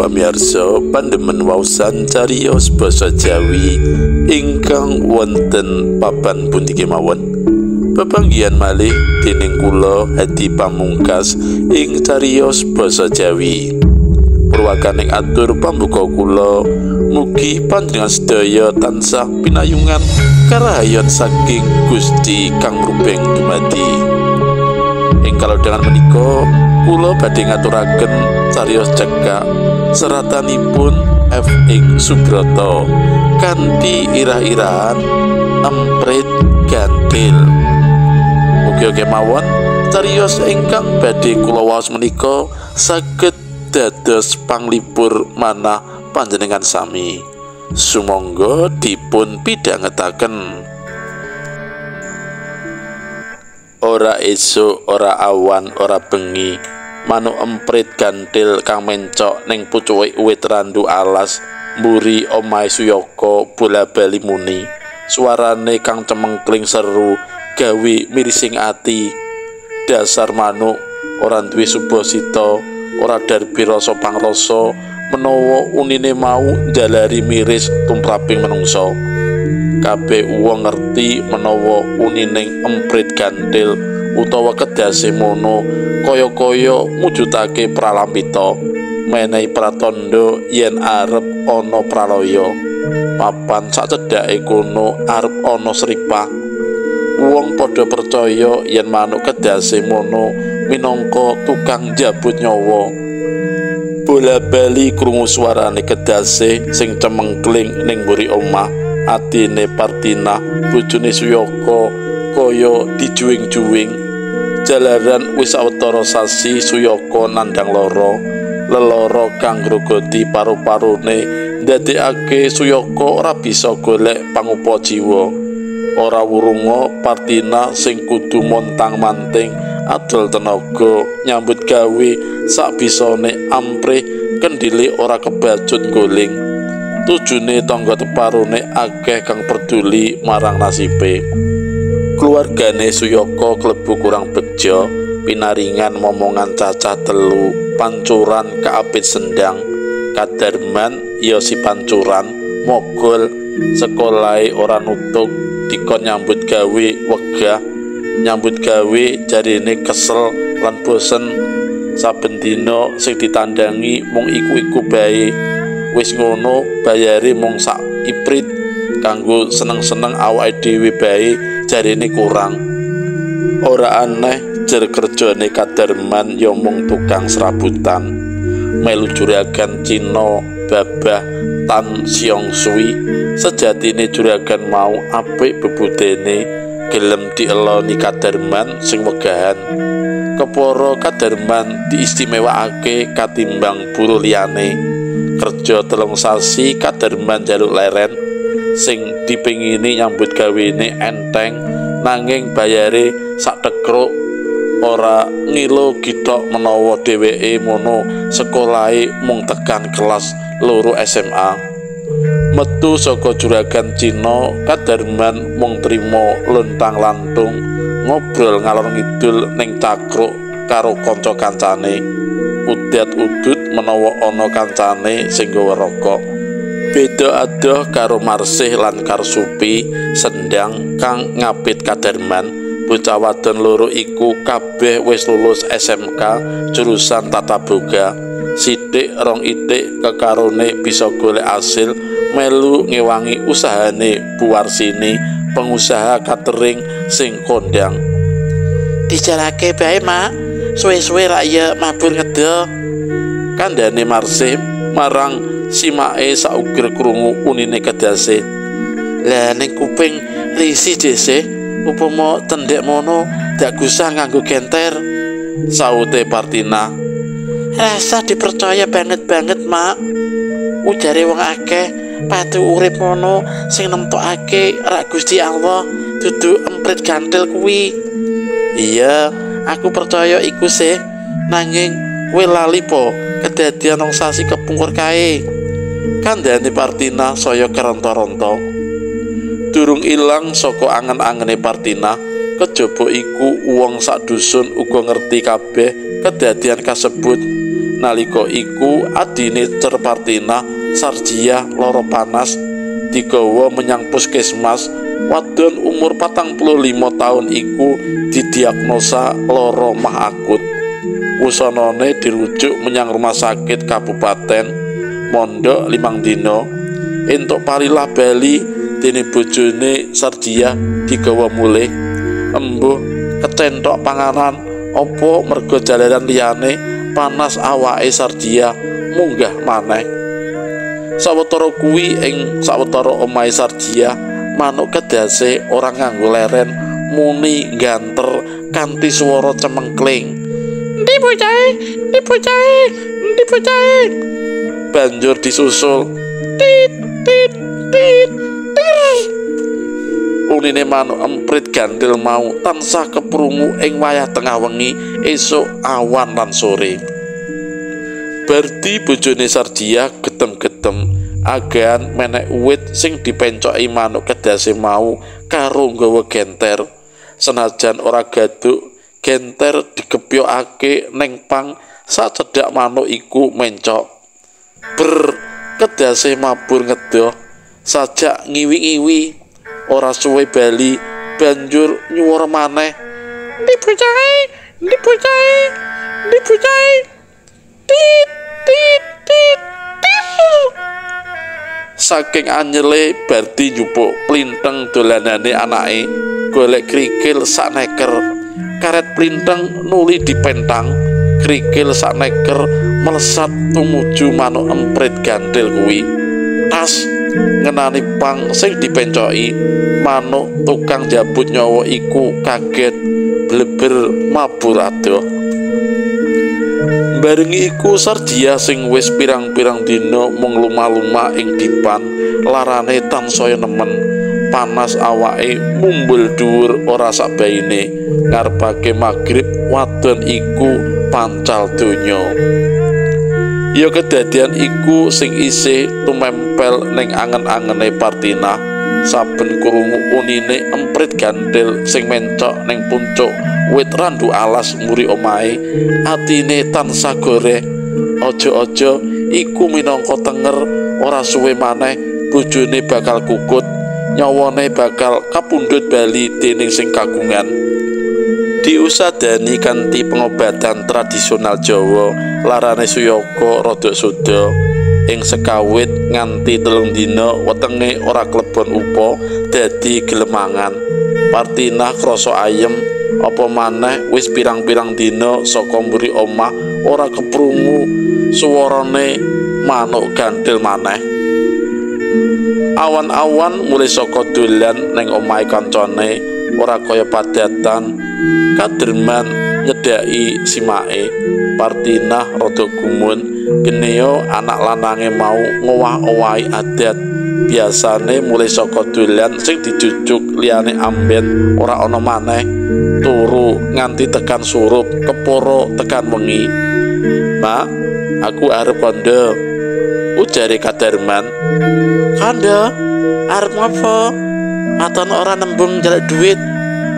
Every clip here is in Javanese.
pamirsa pandemen waosan cariyos basa Jawi ingkang wonten papan pundi kemawon. Pepanggihan malih dening kula Hadi Pamungkas ing cariyos basa Jawi. Purwakaning atur pambuka kula, mugi panjenengan sedaya tansah pinayungan karahayon saking Gusti kang mrubeng dumadi. Ing kalodhangan menika kula badhe ngaturaken cariyos cekak seratanipun F.X. Subroto kanthi irah-irahan Emprit Gantil. Mugi kemawon cariyos ingkang badhe kula waos menika saged dados panglipur manah panjenengan sami. Sumangga dipun pidhangetaken. Ora esuk, ora awan, ora bengi, manuk emprit gantil kang mencok ning pucuke wit randu alas mburi omahe Suyaka bola-bali muni. Suarane kang cemengkling seru gawe mirising ati. Dasar manuk ora duwe subasita, ora darbi rasa pangrasa, menawa unine mau njalari miris tumraping menungsa. Kabeh wong ngerti menawa unining emprit gantil utawa kedase mono kaya-kaya mujudake pralampita, menehi pratandha yen arep ana pralaya. Papan sacedhake kono arep ana sripah. Wong padha percaya yen manuk kedase mono minangka tukang njabut nyawa. Bola-bali krungu suarane kedase sing cemengkling ning mburi omah. Atine Partina bojone Suyaka kaya dijuwing-juwing. Jalaran wis sawetara sasi Suyaka nandhang lara. Lelara kang grogoti paru-parune ndadekake Suyaka ora bisa golek pangupa jiwa. Ora wurunga Partina sing kudu montang-manting adol tenaga nyambut gawe sakbisane amprih kendhile ora kebacut goling. Tujune tangga teparone akeh kang peduli marang nasibe. Keluargane Suyaka klebu kurang bejo, pinaringan momongan cacah telu, pancuran kaapit sendang. Kadarman ya si pancuran, mogol, sekolahe ora nutuk, dikon nyambut gawe wegah, nyambut gawe jarine kesel lan bosen. Saben dina sing ditandangi mung iku-iku bae. Wis ngono bayare mung sak iprit kanggo seneng-seneng awake dhewe bae jarine kurang. Ora aneh jer kerjane Kadarman ya mung tukang serabutan, melu juragan Cina babah Tan Siong Sui. Sejatine juragan mau apik bebudene, gelem dieloni Kadarman sing wegahan. Kepara Kadarman diistimewakake katimbang buruh liyane. Kerja 3 sasi Kadarman njaluk leren, sing dipengini nyambut gawene enteng nanging bayare sak tekruk. Ora ngilo githok menawa dheweke mono sekolahe mung tekan kelas 2 SMA. Metu saka juragan Cina, Kadarman mung trima luntang-lantung ngobrol ngalor ngidul ning cakruk karo kanca-kancane. Udat-udut menawa ana kancane sing nggawa rokok. Beda adoh karo Marsih lan Karsupi sendang kang ngapit Kadarman. Bocah wadon loro iku kabeh wis lulus SMK jurusan Tata Boga. Sithik rong itik kekarone bisa golek asil melu ngewangi usahane Bu Warsini, pengusaha catering sing kondang. Dijarake bae, Mak. Suwe-suwe rak ya mabur ngedo. Kandhane Marsih marang simake sauger krungu unine kedase. Lah ning kuping risi dese upama tendhek mono dak gusah nganggo genter. Saute Partina. Rasa dipercaya banget-banget, Mak. Ujare wong akeh patu urip mono sing nemtokake rak Gusti Allah dudu emprit gantil kuwi. Iya, aku percaya iku sih, nanging kowe lali po kedadian rong sasi kepungkur kae. Kandhane Partina saya keronto-ronto. Durung ilang saka angen-angene Partina, kejaba iku wong sak dusun uga ngerti kabeh kedadian kasebut. Nalika iku adine Cer Partinah Sarjiah lara panas digawa menyang puskesmas. Wadon umur 45 tahun iku didiagnosa lara mah akut. Wusanane dirujuk menyang rumah sakit kabupaten mondok 5 dina. Entuk parilah bali dene bojone Sarjiah digawa mulih. Embuh kecenthok panganan apa merga jalaran liyane panas awake Sarjiah munggah maneh. Sawetara kuwi ing sawetara omahe Sarjiah manuk kedase ora nganggo leren muni ganter kanthi swara cemengkling. Endi bocahe? Endi bocahe? Endi bocahe? Banjur disusul tit tit tit tit. Unine manuk emprit gantil mau tansah keprungu ing wayah tengah wengi, esuk, awan lan sore. Bardi bojone Sarjiah getem-getem agan menek uwit sing dipencoki manuk kedase mau karo nggawa genter. Senajan ora gaduk, genter digepyokake ning pang sacedhak manuk iku mencok. Ber kedase mabur ngedoh sajak ngiwi-ngiwi. Ora suwe bali banjur nyuwara maneh. Endi bocahe? Endi bocahe? Endi bocahe? Tit tit tit tit. Saking anyele Bardi njupuk plinteng dolanane anake golek krikil sak neker. Karet plinteng nuli dipentang, krikil sak neker melesat tumuju manuk emprit gantil kuwi. Tas ngenani pang sing dipencoki manuk tukang jabut nyawa iku kaget bleber mabur adoh. Barengi iku Sarjiah sing wis pirang-pirang dina mung lumah-lumah ing dipan, larane tansaya nemen, panas awake mumbul dhuwur ora sakbaine. Ngarepake magrib wadon iku pancal donya. Ya kedadian iku sing isih tumempel ning angen-angene Partinah. Saben krungu unine emprit gantil sing mencok ning puncuk wit randu alas mburi omahe, atine tansah goreh. Aja-aja iku minangka tenger ora suwe maneh bojone bakal kukut, nyawane bakal kapundhut bali dening sing kagungan. Diusadani kanthi pengobatan tradisional Jawa, larane Suyoko rada suda. Ing sekawit nganti 3 dina wetenge ora klebon upa dadi gelemangan. Partinah krasa ayem, apa maneh wis pirang-pirang dina saka mburi omah ora keprungu suwarane manuk gantil maneh. Awan-awan mulai saka dolan ning omahe kancane ora kaya padatan. Kaderman nyedhaki simake. Partinah rada gumun, geneo anak lanange mau ngowah-owahi adat. Biasane mulai saka dolan sing dijujuk liyane amben ora ana maneh, turu nganti tekan surup, keporo tekan wengi. Mak, aku arep kandha, ujare Kadarman. Kandha? Arep ngopo? Maton ora nembung njaluk duit.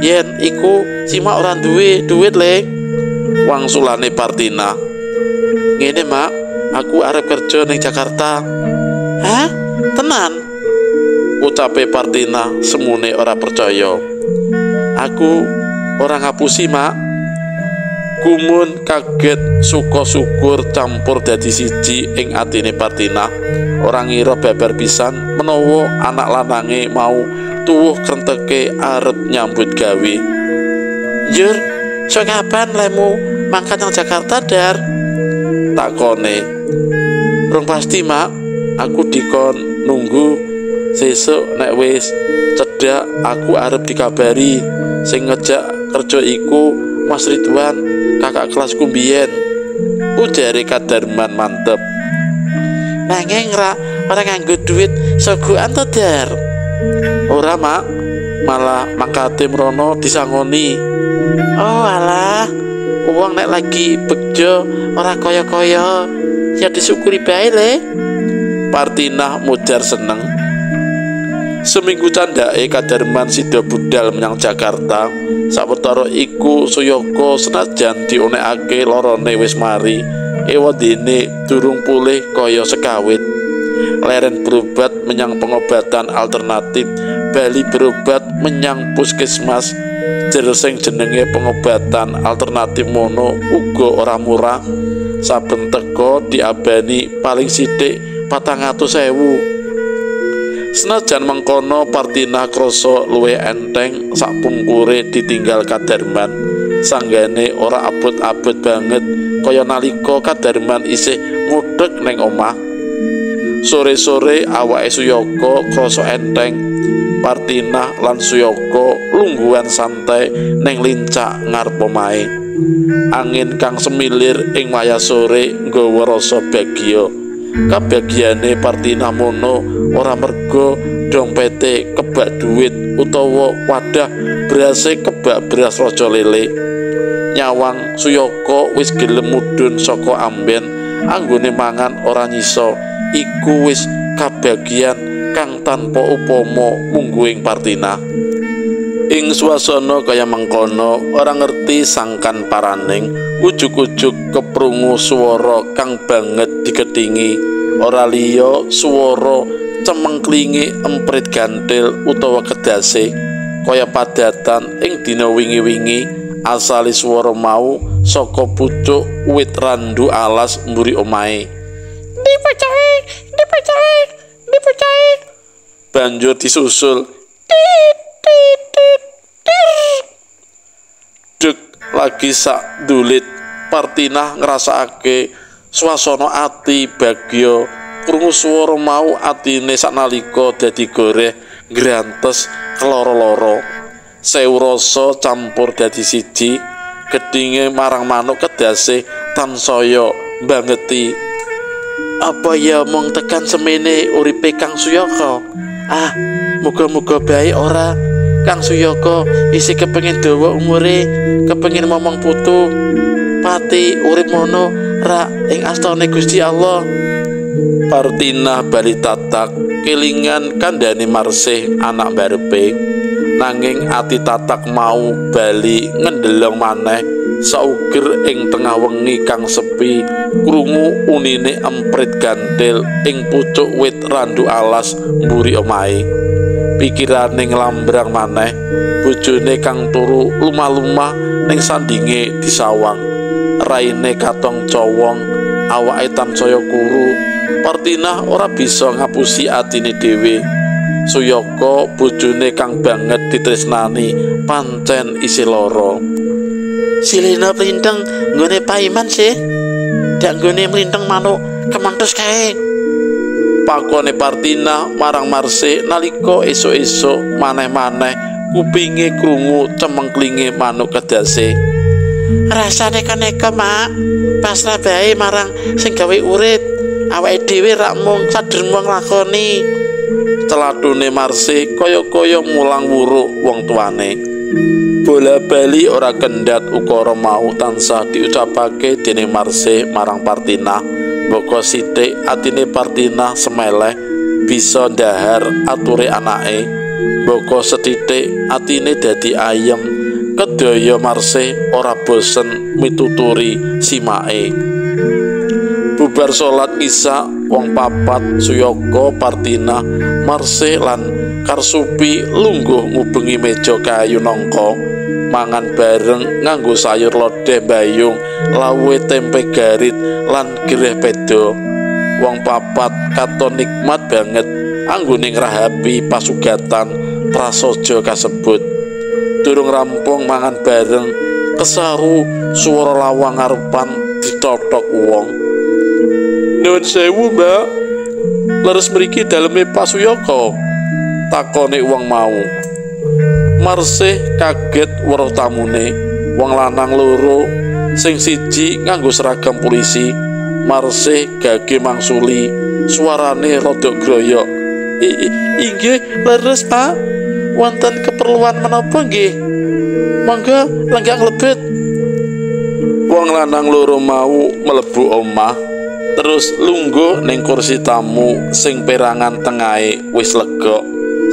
Yen iku simak ora duwe duit le, wangsulane Partinah. Ngene mak, aku arep kerja ning Jakarta. Hah? Tenan? Ucape Partinah semune ora percaya. Aku ora ngapusi mak. Gumun kaget suka syukur campur dadi siji ing atine Partinah. Ora ngira babar pisan menawa anak lanange mau tuwuh krenteke arep nyambut gawe. Njur, sok kapan lemu mangkat nang Jakarta, Dar? Takone. Rong pasti mak, aku dikon nunggu sesuk nek wis cedhak aku arep dikabari. Sing ngejak kerja iku Mas Ridwan, kakak kelasku mbiyen, ujare Kadarman mantep. Nanging ra ora nganggo duit sogokan to, Dar? Ora mak, malah mangkate mrono disangoni. Oh alah, wong nek lagi bejo ora kaya-kaya, ya disyukuri bae le. Partinah mujar seneng. Seminggu candhake Kadarman sida budal menyang Jakarta. Sawetara iku Suyoko senajan dionekake lorone wis mari, Ewadene durung pulih kaya sekawit. Leren berobat menyang pengobatan alternatif, bali berobat menyang puskesmas. Jer sing jenenge pengobatan alternatif mono uga ora murah. Saben teko diabani paling sithik 400.000. Senajan mengkono Partinah krasa luwih enteng sakpungkure ditinggal Kadarman. Sanggane ora abot-abot banget kaya nalika Kadarman isih ngudhek ning omah. Sore-sore awake Suyaka krasa enteng. Partinah lan Suyaka lungguhan santai ning lincak ngarep omahe. Angin kang semilir ing wayah sore nggawa rasa bagya. Kabagyane Partinah mono ora merga dompete kebak duit utawa wadah berase kebak beras raja lele. Nyawang Suyaka wis gelem mudhun saka amben anggone mangan ora nyisa. Iku wis kabagyan kang tanpa upama mungguing Partinah. Ing swasana kaya mengkono ora ngerti sangkan paraning, ujug-ujug keprungu swara kang banget diketingi. Ora liya swara cemengklinge emprit gantil utawa kedase kaya padatan ing dina wingi-wingi. Asale swara mau saka pucuk wit randu alas mburi omahe. Dipecahe, dipecahe, dipecahe. Banjur disusul tit tit tit tir. Dek lagi sak dulit Partinah ngrasakake swasana ati bagya. Krungu swara mau atine saknalika dadi goreh ngrantes keloro-loro. Sewu rasa campur dadi siji. Gedhinge marang manuk kedase tansaya mbangeti. Apa ya mung tekan semene uripe Kang Suyaka? Ah, muga-muga bae ora. Kang Suyaka isih kepengin dawa umure, kepengin momong putu. Pati urip mono ra ing astane Gusti Allah. Partinah bali tatak kelingan kandhane Marsih anak barepe. Nanging ati tatak mau bali ngendelong maneh sauger ing tengah wengi kang sepi krungu unine emprit gantil ing pucuk wit randu alas mburi omahe. Pikirane nglambrang maneh bojone kang turu lumah-lumah ning sandinge disawang. Raine katong cowong, awake tansaya kuru. Partinah ora bisa ngapusi atine dhewe. Suyaka bojone kang banget ditresnani pancen isih lara. Silina mlinteng nggone Paiman sih. Dak nggone mlinteng manuk kementhus kae. Pakone Partinah marang Marsih nalika esuk-esuk maneh-maneh kupinge krungu cemengklinge manuk kedase. Rasane kaneka, Mak. Pasrah bae marang sing gawe urip. Awake dhewe rak mung sadermo nglakoni. Celatune Marsih kaya-kaya mulang wuruk wong tuane. Bola-bali ora kendhat ukara mau tansah diucapake dening Marsih marang Partinah. Mboko sithik atine Partinah semeleh bisa ndahar ature anake. Mboko sethithik atine dadi ayem. Kedaya Marsih ora bosen mituturi simake. Bubar salat Isya wong papat Suyaka, Partinah, Marsih lan Karsupi lungguh ngubengi meja kayu nangka, mangan bareng nganggo sayur lodeh bayung, lawuhe tempe garit lan gereh pedo. Wong papat katon nikmat banget anggone ngrahapi pasugatan prasaja kasebut. Durung rampung mangan bareng, kesaru swara lawang ngarepan ditothok wong. Nuwun sewu, Mbak. Leres mriki daleme Pak Suyaka? Takone wong mau. Marsih kaget weruh tamune, wong lanang loro, sing siji nganggo seragam polisi. Marsih gage mangsuli, suarane rada groyok. Inggih, leres, Pak. Wonten keperluan menapa nggih? Monggo lenggah nglebet. Wong lanang loro mau mlebu omah, terus lungguh ning kursi tamu sing perangan tengahe wis lega.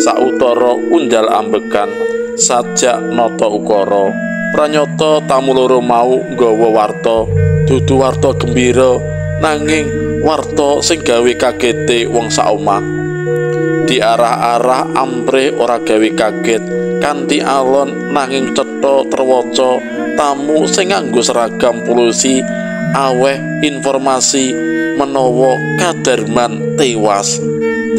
Sautara unjal ambekan sajak nata ukara. Pranyata tamu loro mau nggawa warta Dudu warta gembira nanging warta sing gawe kagete wong saomah. Diarah-arah amprih ora gawe kaget, kanthi alon nanging cetha terwaca tamu sing nganggo seragam polisi aweh informasi menawa Kadarman tewas.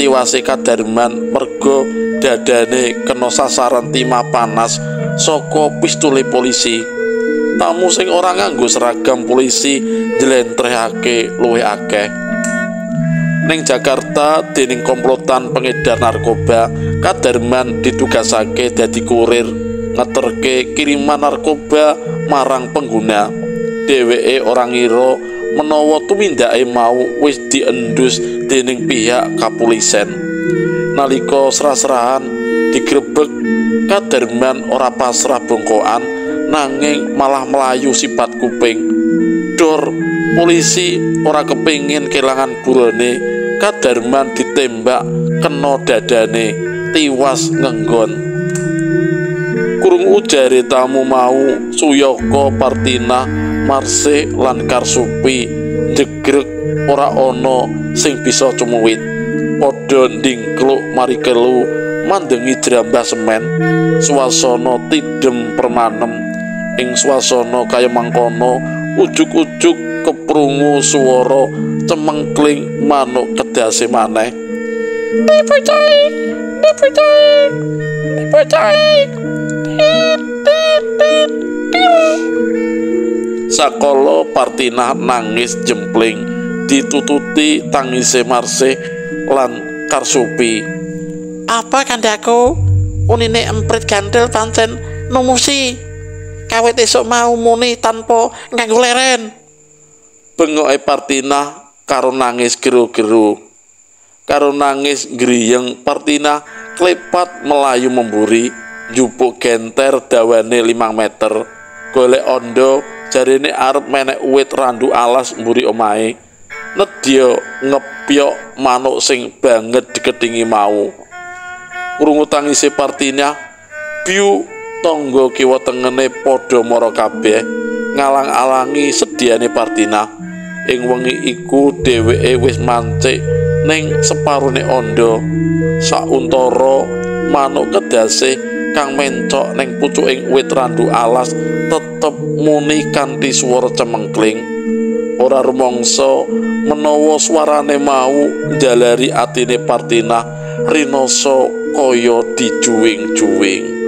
Tiwase Kadarman merga dadane kena sasaran timah panas saka pistole polisi. Tamu sing ora nganggo seragam polisi njlentrehake luwih akeh. Ning Jakarta dening komplotan pengedar narkoba, Kadarman ditugasake dadi kurir ngeterke kiriman narkoba marang pengguna. Dheweke ora ngira menawa tumindake mau wis diendus dening pihak kapolisen. Nalika serah-serahan digrebek, Kadarman ora pasrah bongkoan nanging malah melayu sipat kuping. Dor, polisi ora kepingin kelangan burone. Kadarman ditembak kena dadane, tiwas ngenggon. Krungu jare tamu mau, Suyaka, Partinah, Marsih lan Karsupi jegrek ora ana sing bisa cumuwit. Padha ndingkluk mari kelu mandengi jrambah semen. Swasana tidem permanem. Ing swasana kaya mangkono, ujug-ujug keprungu swara cemengkling manuk kedase maneh. Sakala Partinah nangis jempling ditututi tangise Marsih lan Karsupi. Apa kandhaku? Unine emprit ganthil pancen numusi. Kawit esuk mau muni tanpa nganggo leren. Bengoke Partinah karo nangis geru-geru. Karo nangis griyeng, Partinah klepat melayu memburi, njupuk genter dawane 5 meter. Golek ondo jarene arep menek uwit randu alas mburi omahe. Nedya ngepyok manuk sing banget diketingi mau. Krungu tangise Partinah, biu tangga kiwa tengene padha mara kabeh ngalang-alangi sediane Partinah. Ing wengi iku dheweke wis mancik ning separone ondo. Sauntara manuk kedase kang mencok ning pucuking wit randu alas tetep muni kanthi swara cemengkling. Ora rumangsa menawa swarane mau njalari atine Partinah rinasa kaya dijuwing-juwing.